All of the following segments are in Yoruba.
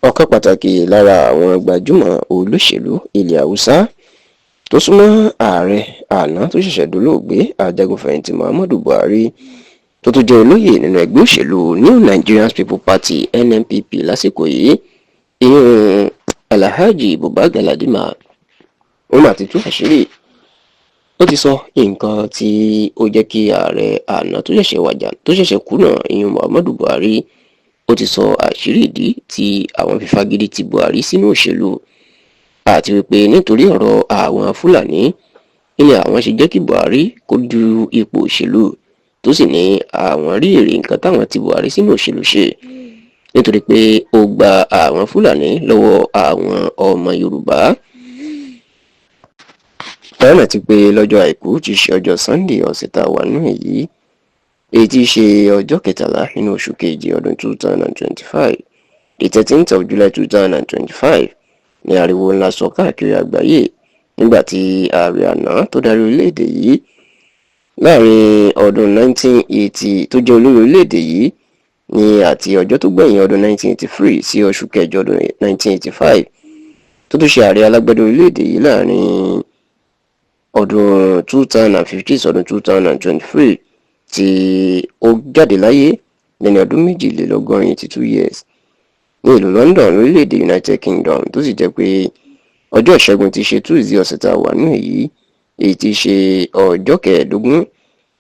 Ọ̀kan pàtàkì lára àwọn gbajúmọ̀ olóṣèlú ilẹ̀ Haúsá tó súnmọ́ ààrẹ àná tó ṣẹ̀ṣẹ̀ dolóògbé, ajagunfẹ̀yìntì Muhammadu Buhari, tó tún jẹ́ olóyè nínú ẹgbẹ́ òṣèlú New Nigerian People Party, NNPP, lásìkò yìí, ìyún Alhaji Buba Galadima, ó mà ti tú àṣírí. Ó ti sọ nǹkan tí ó jẹ́ kí ààrẹ àná tó ṣẹ̀ṣẹ̀ wàjà, tó ṣẹ̀ṣẹ̀ kú náà, ìyún Muhammadu Buhari, ó ti sọ àṣírí ìdí tí àwọn fi fagídí ti Buhari sínú òṣèlú, àti wípé nítorí ọ̀rọ̀ àwọn Fúlàní ní àwọn ṣe jẹ́ kí Buhari kó du ipò òṣèlú, tó sì ní àwọn rí èrè nǹkan táwọn ti Buhari sínú òṣèlú ṣe, nítorí pé ó gba àwọn Fúlàní lọ́wọ́ àwọn ọmọ Yorùbá. Lọ́nà ti pé lọ́jọ́ Àìkú tí í ṣe ọjọ́ Sunday ọ̀sẹ̀ tá a wà nínú èyí, èyí tí í ṣe ọjọ́ 13 nínú oṣù kejì ọdún 2025, the 13th of July 2025, ní ariwo ńlá sọ káàkiri àgbáyé nígbà tí ààrẹ àná tó darí orílẹ̀-èdè yìí láàrin ọdún 1980, tó jẹ́ olórí orílẹ̀-èdè yìí ní àti ọjọ́ tó gbẹ̀yìn ọdún 1983 sí oṣù kẹjọ ọdún 1985, tó tún ṣe ààrẹ alágbádá orílẹ̀-èdè yìí láàrin ọdún 2015 sí ọdún 2023, tí ó jáde láyé lẹ́ni ọdún 82, 82 years, ní ìlú London lórílẹ̀‐èdè United Kingdom, tó sì jẹ́ pé ọjọ́ Ìṣẹ́gun tí ṣe Tuesday ọ̀sẹ̀ tá a wà nínú èyí, èyí tí ṣe ọjọ́ 15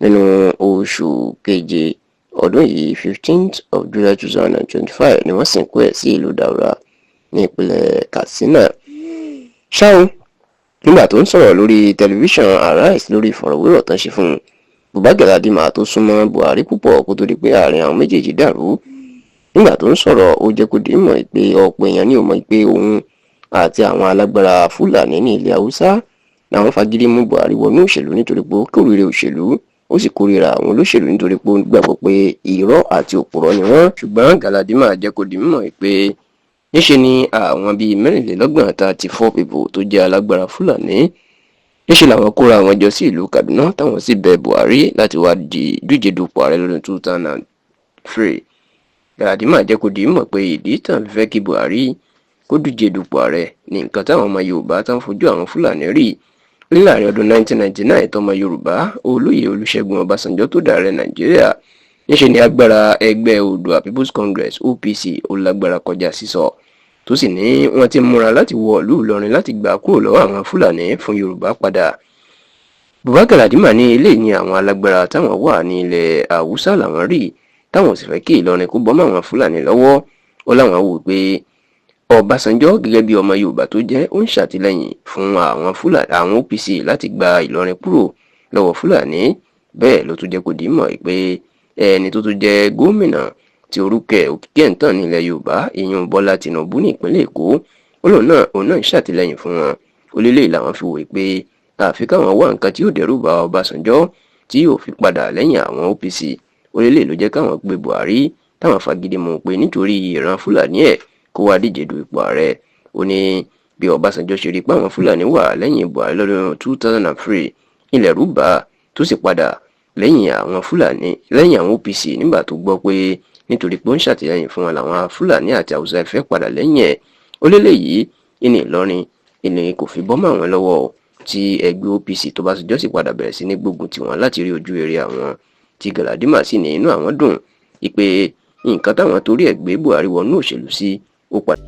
nínú oṣù keje ọdún yìí, 15th of July 2025, ni wọ́n sìnkú ẹ̀ sí ìlú Daura ní ìpínlẹ̀ Katsina. Ṣáò, nígbà tó ń sọ̀rọ̀ lórí tẹlifíṣàn Arise lórí ìfọ̀rọ̀wérọ̀ tán ṣe fún un, Buba Galadima tó súnmọ́ Buhari púpọ̀ kó tó di pé àárín àwọn méjèèjì dàrú, nígbà tó ń sọ̀rọ̀, ó jẹ́ kó di mọ̀ pé ọ̀pọ̀ èèyàn ní ò mọ̀ pé òun àti àwọn alágbára Fúlàní ní ilẹ̀ Haúsá làwọn fagídí mú Buhari wọnú òṣèlú, nítorí pé ó kórìíra òṣèlú, ó sì kórìíra àwọn olóṣèlú, nítorí pé ó gbàgbọ́ pé irọ́ àti òpùrọ́ ni wọ́n. Ṣùgbọ́n Galadima jẹ́ kó di mímọ̀ pé níṣe ni àwọn bíi 34, 34 people, tó jẹ́ alágbára Fúlàní, níṣẹ́ làwọn kóra àwọn jọ sí ìlú Kaduna, táwọn sì bẹ Buhari láti wá di díje dupò ààrẹ lọ́dún 2003. Galadima jẹ́ kó di mímọ̀ pé ìdí tàn fi fẹ́ kí Buhari kó díje dupò ààrẹ ní nǹkan táwọn ọmọ Yorùbá tán fojú àwọn Fúlàní rí ní láàrin ọdún 1999 tọmọ Yorùbá Olóyè Olúṣẹ́gun Ọbásanjọ́ tó dààrẹ Nàìjíríà. Níṣẹ́ ni agbára ẹgbẹ́ Oòduà People's Congress, OPC, ó lágbára kọjá sísọ, tó sì ní wọ́n ti múra láti wọ ìlú Ìlọrin láti gbà kúrò lọ́wọ́ àwọn Fúlàní fún Yorùbá padà. Buba Galadima ní eléyìí ní àwọn alágbára táwọn wà ní ilẹ̀ Haúsá làwọn rí, táwọn sì fẹ́ kí Ìlọrin kó bọ́ mọ́ àwọn Fúlàní lọ́wọ́. Ó láwọn wò pé Ọbásanjọ́, gẹ́gẹ́ bí ọmọ Yorùbá tó jẹ́, ó ń ṣàtìlẹ́yìn fún àwọn Fúlàní, àwọn OPC, láti gba Ìlọrin kúrò lọ́wọ́ Fúlàní. Bẹ́ẹ̀ ló tún jẹ́ kó di mọ̀ pé ẹni tó tún jẹ́ gómìnà tí orúkọ ẹ̀ òkìkí ẹ̀ ń tàn nílẹ̀ Yorùbá, ìyún Bọ́lá Tinubu ní ìpínlẹ̀ Èkó, ó lóun náà, òun náà ń ṣàtìlẹ́yìn fún wọn. Ó lélẹ́yìí làwọn fi wòye pé àfi káwọn wá nǹkan tí yóò dẹ́rù ba Ọbásanjọ́ tí yóò fi padà lẹ́yìn àwọn OPC. Ó lélẹ́yìí ló jẹ́ káwọn pe Buhari, táwọn fagídí mú un pé nítorí ìran Fúlàní ẹ̀ kó wá díje du ipò ààrẹ. Ó ní bí Ọbásanjọ́ ṣe rí pé àwọn Fúlàní wà lẹ́yìn Buhari lọ́dún 2003, ilẹ̀ rúbà tó sì padà lẹ́yìn àwọn Fúlàní, lẹ́yìn àwọn OPC, nígbà tó gbọ́ pé nítorí pé ó ń ṣàtìlẹ́yìn fún wọn làwọn Fúlàní àti Haúsá fẹ́ padà lẹ́yìn ẹ̀. Ó lélẹ́yìí ìní Ìlọrin ìní kò fi bọ́ mọ́ àwọn lọ́wọ́, tí ẹgbẹ́ OPC tó bá ṣọjọ́ sì padà bẹ̀rẹ̀ sí ní gbógun tiwọn láti rí ojú rere àwọn. Tí Galadima sì ní inú àwọn dùn ìpè nǹkan táwọn torí ẹ̀ gbé Buhari wọnú òṣèlú sí ó padà.